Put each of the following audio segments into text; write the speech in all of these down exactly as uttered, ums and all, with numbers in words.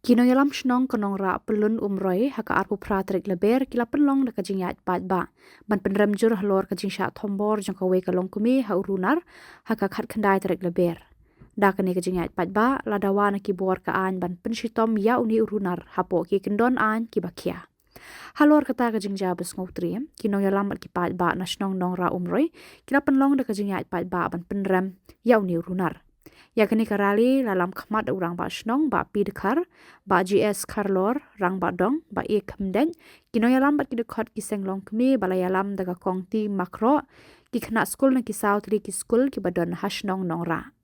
Ki nongïalam shnong ka Nongrah Pyllun Umroi ha ka arphew phra tarik Lber ki la pynlong da ka jingïaid paidbah ban pynrem jur halor ka jingshah thombor jong kawei ka longkmie ha u runar ha ka khatkhyndai tarik Lber. Da kane ka jingïaid paidbah la dawa na ki bor ka aiñ ban pynshitom ïa une u runar hapoh ki kyndon aiñ kiba khia. Halor kata ka jingjia ba sngewtriem, ki nongïalam bad ki paidbah na shnong Nongrah Umroi ki la pynlong da ka jingïaid paidbah ban pynrem ïa une u runar. Ïa kane ka rally la lam khmat da u rangbah shnong Bah P Dkhar, Bah G S Kharlor, rangbah dong, Bah E Khymdeit, ki nongïalam bad ki dkhot ki seng longkmie ba la ïalam da ka kong T Makhroh, ki khynnah skul na ki saw tylli ki skul kiba don ha shnong Nongrah.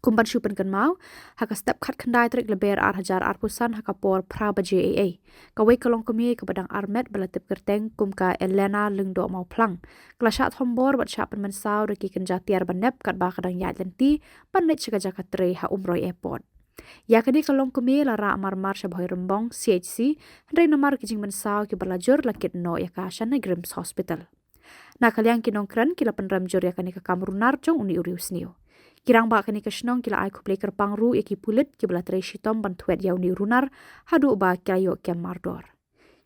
Kum ban shu pynkynmaw, ha ka step khatkhyndai tarik Lber ar hajar arphew san ha ka por phra baje eiei, kawei ka longkmie kaba dang armet ba la tip kyrteng kum ka Elena Lyngdoh Mawphlang ka la shah thombor bad shah pynmynsaw da ki kynja tiar ba nep katba ka dang ïaid lynti ban leit sha ka jaka trei ha Umroi Airport. Ïa kane ka longkmie la rah marmar sha Bhoirymbong C H C, hynrei namar ki jingmynsaw kiba la jur la kit noh ïa ka sha NEIGRIHMS Hospital. Na ka liang ki nongkren ki la pynrem jur ïa kane ka kam runar jong une u riewsniew. Ki rangbah kane ka shnong ki la ai khublei kyrpang ruh ïa ki pulit kiba la trei shitom ban thwet ïa une u runar haduh ba ki la ïoh kem mardor.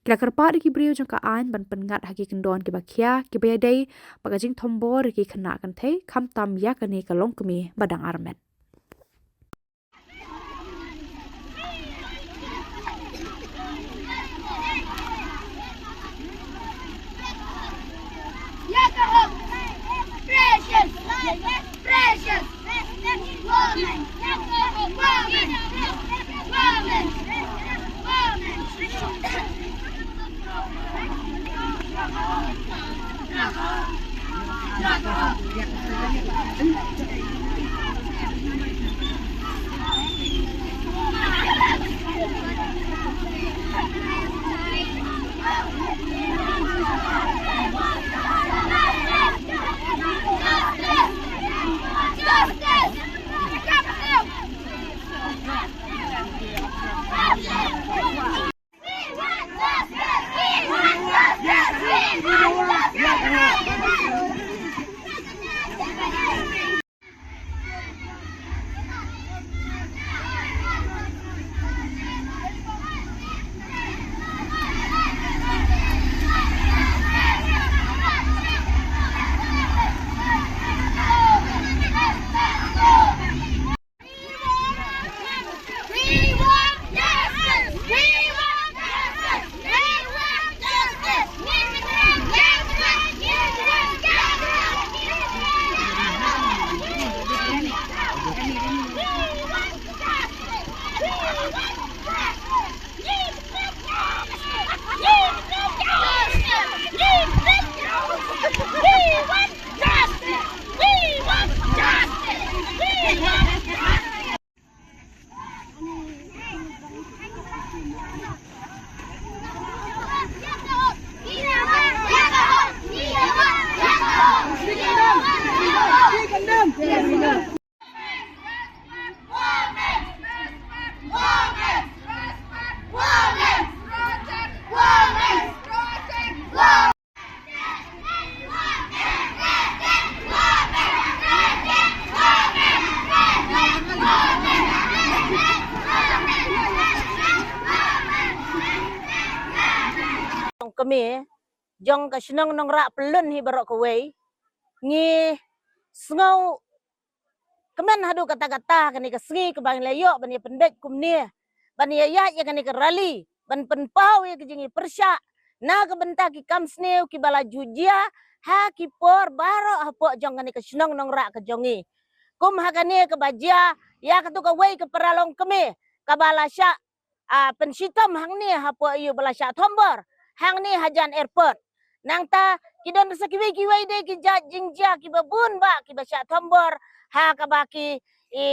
Ki la kyrpad ïa ki briew jong ka aiñ ban pynngat ha ki kyndon kiba khia kiba ïadei bad ka jingthombor ïa ki khynnah kynthei, khamtam ïa kane ka longkmie ba dang armet. Kmie jong ka shnong Nongrah Pyllun hi baroh kawei, ngi sngew kmen haduh katta katta kane ka sngi kaba ngi la ïoh ban ïa pynbeit kumne, ban ïa ïaid ïa kane ka rally ban pynpaw ïa ka jingïapyrshah na ka bynta ki kam sniew kiba la ju jia ha ki por baroh hapoh jong kane ka shnong Nongrah ka jong ngi. Kum ha kane kaba jia ïa katu kawei ka para longkmie kaba la shah, ah, pynshitom hangne hapoh ïa u ba la shah thombor hangne hajan airport. Nangta ki don sa kiwei kiwei de ki jait jingjia kiba bun bah kiba shah thombor ha kaba ki, i,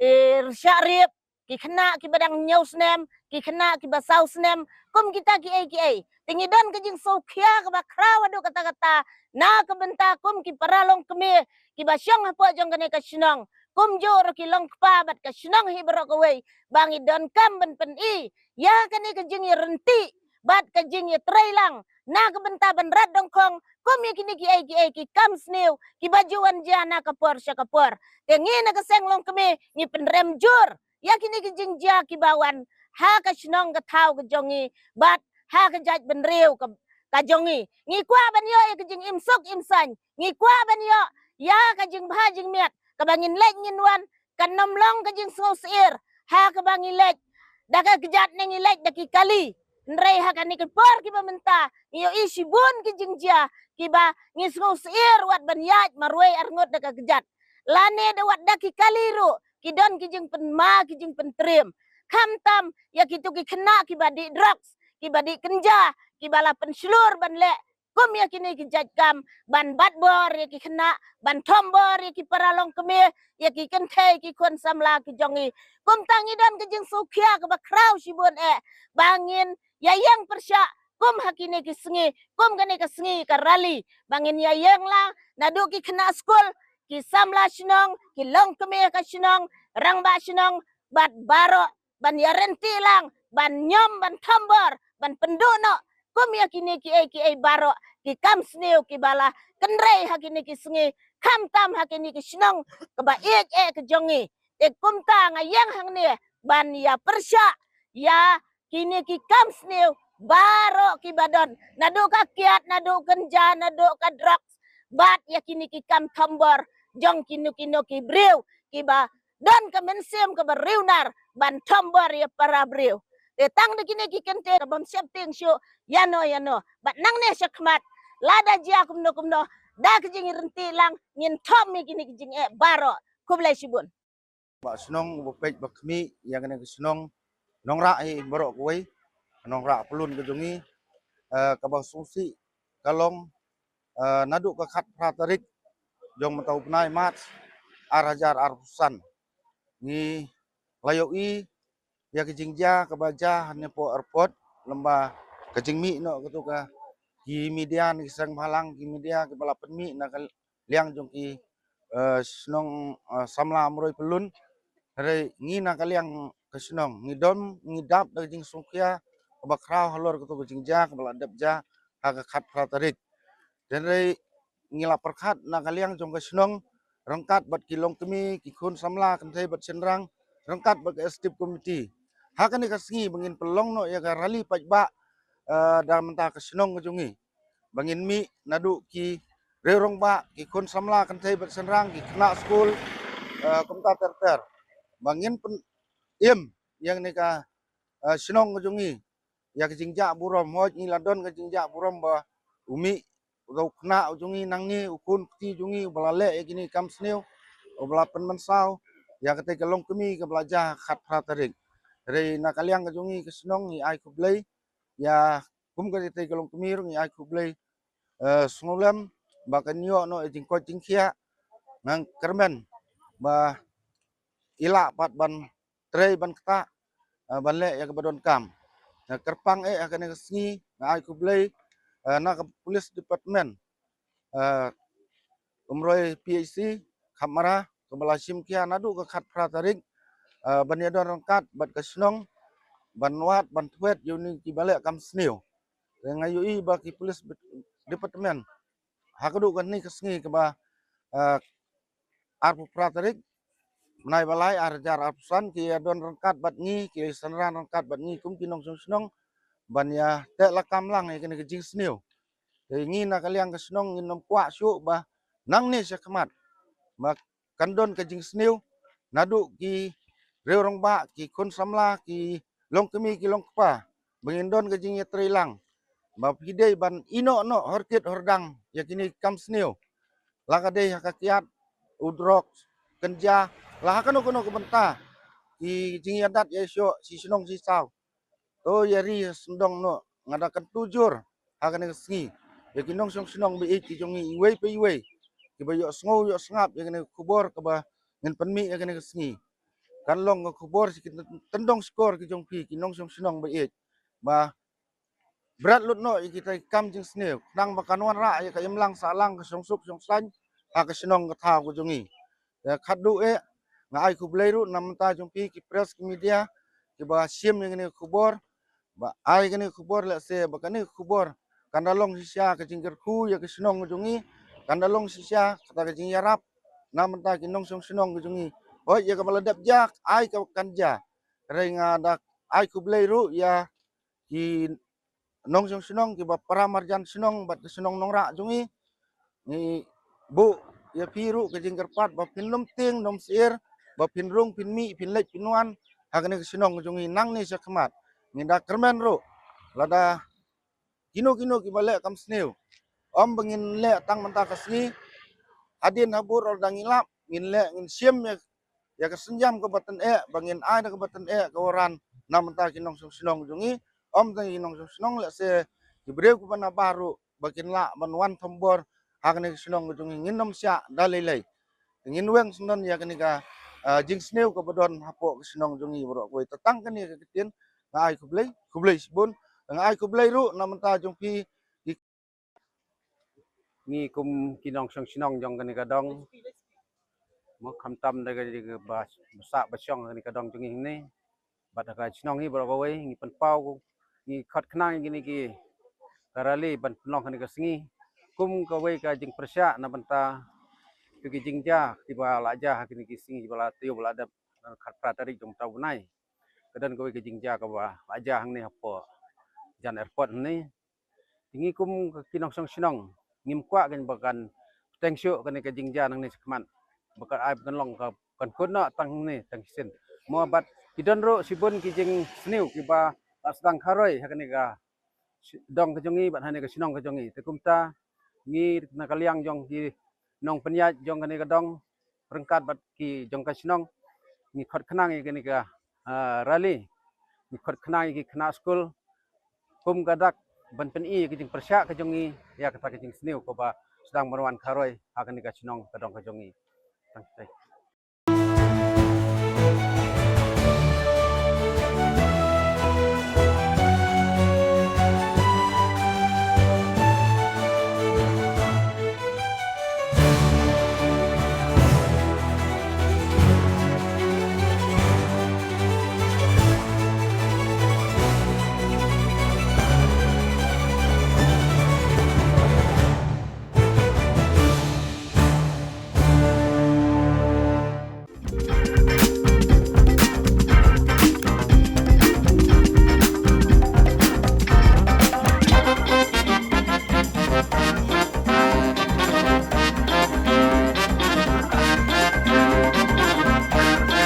i, shah rip, ki khynnah kiba dang hynñiew snem, ki khynnah kiba saw snem, kum kita kiei kiei. Te ngi don ka jingsngewkhia kaba khraw haduh katta katta na ka bynta kum ki para longkmie kiba shong hapoh jong kane ka shnong, kumjuh ruh ki longkpa bad ka shnong hi baroh kawei, ba ngi donkam ban pyni ïa kane ka jingïaryntih bad ka jingïatreilang na ka bynta ban rat dongkhong kum ïa kine kiei kiei ki kam sniew kiba ju wan jia na ka por sha ka por. Te ngi na ka seng longkmie ngi pynrem jur ïa kine ki jingjia kiba wan ha ka shnong ka thaw ka jong ngi bad ha ka jaitbynriew ka, ka jong ngi. Ngi kwah ban ïoh ïa ka jingim suk im saiñ, ngi kwah ban ïoh ïa ka jingbha jingmiat kaba ngin leit ngin wan, kan ym long ka jingsngewsyier ha kaba ngi leit da ka kjat ne ngi leit da ki kali. Hynrei ha kane ka por kiba mynta ngi ïohi shibun ki jingjia kiba ngi sngewsyier wat ban ïaid marwei arngut da ka kjat lane da wat da ki kali ruh, ki don ki jingpynma ki jingpyntriem. Khamtam ïa kitu ki khynnah kiba dih drugs, kiba dih kynja, kiba la pynshlur ban leh kum ïa kine ki jait kam ban bat bor ïa ki khynnah, ban thombor ïa ki para longkmie, ïa ki kynthei ki khun samla ki jong ngi. Kumta ngi don ka jingsngewkhia kaba khraw shibun eh ba ngin ïa ïeng pyrshah kum ha kine ki sngi, kum kane ka sngi ka rally, ba ngin ïa ïeng lang naduh ki khynnah skul, ki samla shnong, ki longkmie ka shnong, rangbah shnong bad baroh ban ïa rynti lang, ban ñiom, ban thombor, ban pynduh noh kum ïa kine kiei kiei baroh ki kam sniew kiba la kynrei ha kine ki sngi, khamtam ha kine ki shnong kaba ïeit eh ka jong ngi. Te kumta nga ïeng hangne ban ïa pyrshah ïa kine ki kam sniew baroh kiba don, naduh ka kiad, naduh kynja, naduh ka drugs, bad ïa kine ki kam thombor jong kino kino ki briew kiba don ka mynsiem kaba riewnar ban thombor ïa para briew. Te tang da kine ki kyntien bym sheptieng shuh ïano ïano, bad nangne shakhmat lada jia kumno kumno da ka jingryntih lang ngin thom ïa kine ki jingeh baroh. Khublei shibun. Ba shnong uba peit ba khmih ïa kane ka shnong Nongrah hi baroh kawei, Nongrah Pyllun ka jong ngi, eh, kaba sngewsih ka long, eh, naduh ka khatphra tarik jong mynta u bnai March ar hajar arphew san ngi la ïohi ïa ka jingjia kaba jia hangne hapoh airport, lem bad ka jingmih noh katu ka ki media ne ki seng bhalang, ki media kiba la pynmih na ka liang jong ki, eh, shnong, eh, samla Mroi Pyllun. Hynrei ngi na ka liang ka shnong ngi don, ngi dap da ka jingsngewkhia kaba khraw halor katu ka jingjia kaba la dep jia ha ka khatphra tarik. Hynrei ngi la pyrkhat na ka liang jong ka shnong ryngkat bad ki longkmie, ki khun samla kynthei bad shynrang, ryngkat bad ka executive committee, ha kane ka sngi ba ngin pynlong noh ïa ka rally paidbah, eh, da mynta ka shnong ka jong ngi, ba ngin mih naduh ki riew rangbah, ki khun samla kynthei bad shynrang, ki khynnah skul, eh, kumta ter ter, ba ngin pyn-im ïa kane ka, eh, shnong ka jong ngi ïa ka jingjah burom. Hooid, ngi la don ka jingjah burom ba u mih uta u khynnah u jong ngi nangne, u khun kti jong ngi uba la leh ïa kine ki kam sniew, uba la pynmynsaw ïa katei ka longkmie kaba la jia ha ka khatphra tarik. Hynrei na ka liang ka jong ngi ka shnong ngi ai khublei ïa, kum katei ka longkmie ruh ngi ai khublei, eh, sngewlem ba kan ïoh noh ïa jingkoit jingkhiah. Nga kyrmen ba i lah pat ban trei ban ktah, eh, ban leh ïa kaba donkam. Nga kyrpang eh ha kane ka sngi nga ai khublei, eh, na ka police department, eh, Umroi P H C Khapmara, kaba la shim khia naduh ka khatphra tarik, eh, ban ïadon ryngkat bad ka shnong ban wad ban thwet ïa une kiba leh kam sniew. Te nga ïohi ba ki police department ha kaduh kane ka sngi kaba, eh, arphew phra tarik bnai ba lai ar hajar arphew san ki ïadon ryngkat bad ngi, ki shynran ryngkat bad ngi kum ki nongshong shnong ban ïa teh lakam lang ïa kane ka jingsniew. Te ngi na ka liang ka shnong ngin ym kwah shuh ba nangne shakhmat ba kan don ka jingsniew naduh ki riew rangbah, ki khun samla, ki longkmie, ki longkpa, ba ngin don ka jingïatreilang ba phi dei ban ïeh noh noh hor kit hor dang ïa kine ki kam sniew, la ka dei ha ka kiad, u drok, kynja, la ha kano kano ka bynta, ki jingïadat ïashoh shi shnong shi saw. To ïa ri sngewdong noh, nga da kyntu jur ha kane ka sngi ïa ki nongshong shnong ba ïeit ki jong ngi iwei pa iwei kiba ïohsngew ïohsngap ïa kane ka khubor kaba ngin pynmih ïa kane ka sngi. Kan long ka khubor sha ki tyndong shkor ki jong phi ki nongshong shnong ba ïeit ba bret lut noh ïa kita ki kam jingsniew khnang ba kan wanrah ïa ka imlang sahlang, ka shongsuk shongsaiñ ha ka shnong ka thaw ka jong ngi. Te khatduh eh nga ai khublei ruh na bynta jong phi ki press, ki media kiba shim ïa kane ka khubor, ba ai kane ka khubor, lehse ba kane ka khubor kan da long shisha ka jingkyrkhu ïa ka shnong ka jong ngi, kan da long shisha kata ka jingïarap na bynta ki nongshong shnong ka jong ngi Hoi, ïa kaba la dep jia, ai ka kan jia. Hynrei nga da ai khublei ruh ïa ki nongshong shnong kiba para marjan shnong bad ka shnong Nongrah jong ngi. Ngi buh ïa phi ruh ka jingkyrpad ba phin nym tieng nym syier, ba phin rung phin mih phin leit phin wan ha kane ka shnong jong ngi nangne shakhmat. Ngi da kyrmen ruh lada kino kino kiba leh kam sniew, ym ba ngin leh tang mynta ka sngi, hadien habud lada ngi lap ngin leh ngin shim ïa, ïa ka sienjam kaba tyngeh, ba ngin ai da kaba tyngeh ka waran na bynta ki nongshong shnong jong ngi. Ym tang ki nongshong shnong, lehse ki briew kiba na bar ruh ba kin lah ban wan thombor ha kane ka shnong jong ngi, ngin nym shah da lei lei. Ngin weng sngewdon ïa kane ka, ah, jingsniew kaba don hapoh ka shnong jong ngi baroh kawei. Te tang kane ka ktien, nga ai khublei, khublei shibun. Nga ai khublei ruh na bynta jong phi. Ngi kum ki nongshong shnong jong kane ka dong, mo, khamtam da ka jingba sah ba shong kane ka dong jong ngi hangne, bad ha ka shnong hi baroh kawei, ngi pynpaw, ngi khot khnang ïa kine ki ka rally ban pynlong kane ka sngi kum kawei ka jingpyrshah na bynta ki jingjia kiba la jia ha kine ki sngi ba la taïew ba la dep, khatphra tarik jong uta u bnai. Ka don kawei ka jingjia kaba la jia hangne hapoh jan airport hangne. Te ngi kum ki nongshong shnong ngim kwah kan ba kan pynthut shuh kane ka jingjia nangne shakhmat, ba kan ai ba kan long ka, kan khun noh tang hangne tang shisien. Mo, bad ki don ruh shibun ki jingsniew kiba la sdang kharoi ha kane ka dong ka jong ngi bad ha kane ka shnong ka jong ngi. Te kumta ngi na ka liang jong ki nongpynïaid jong kane ka dong ryngkat bad ki jong ka shnong, ngi khot khnang ïa kane ka, ah, rally, ngi khot khnang ïa ki khynnah skul kum ka dak ban pyni ïa ka jingpyrshah ka jong ngi ïa kata ka jingsniew kaba sdang ban wan kharoi ha kane ka shnong ka dong ka jong ngi. Tang katai.